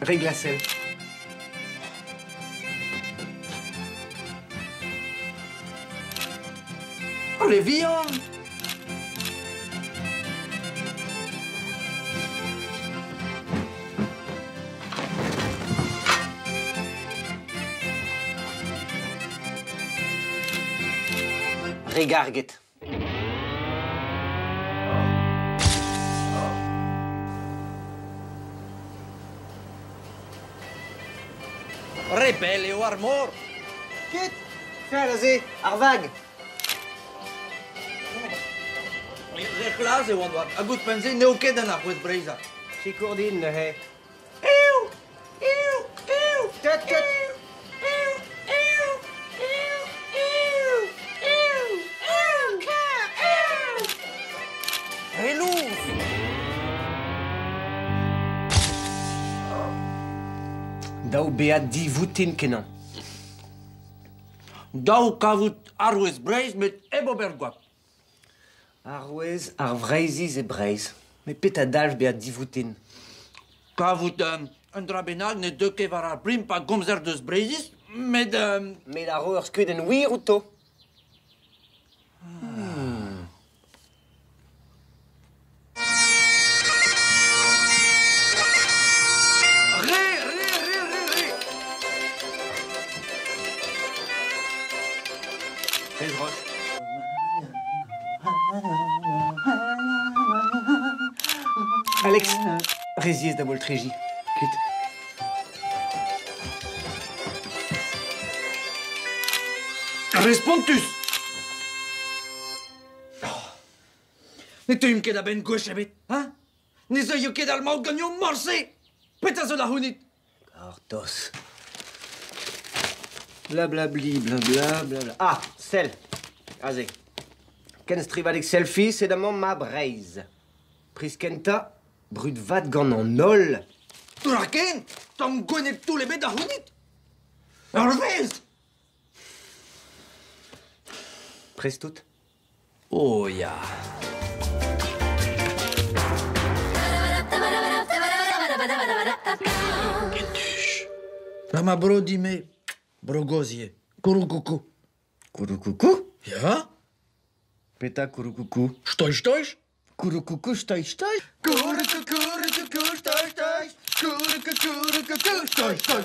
Re glasel. Re vihan! Re garget. Re bell eo ar mor. Ket! Sell aze, ar vag! Re c'hlas eo an oabl, hag ouzhpenn-se n'eo ket an arouez breizhat. Sikour din neuze. Ew! Ew! Ew! Tut, tut! Ew! Ew! Ew! Ew! Ew! Ew! Ew! Re lous! Dav bezañ divoutin-kenañ. Dav kavout arouez Breizh met hep ober goap. Arouez ar Vreizhiz e Breizh. Met petra dalv bezañ divoutin? Kavout un dra bennak ne deu ket war ar prim pa gomzer deus Breizhiz, met... Met a ro ur skeudenn wir outo. Re, re, re, re, re! Re zroch. Alex, re ziaes da boltrejiñ. Kuit. Respontus! Ne teuimp ket a-benn gwech ebet, hein? Ne zeuio ket ar maout ganeomp morse! Petra zo da c'hounit? Gortoz. Blablabli, blabla, blabla. Ah, sell! Aze. Kenstrivadeg selfie, sed amañ ma Breizh. Priz kentañ, brud vat gant an holl. Petra ken? Tamm gwened toull ebet da c'hounit? Ur vezh! Prest out? Oh ya. Ken ma bro din-me, bro gozh ivez, Kouroukoukou. Kouroukoukou? Ya? Petra kouroukoukou? Stoi, stoi? Kouroukoukou, stoi, stoi? Kouroukoukou, stoi, stoi. Kouroukoukou, stoi, stoi.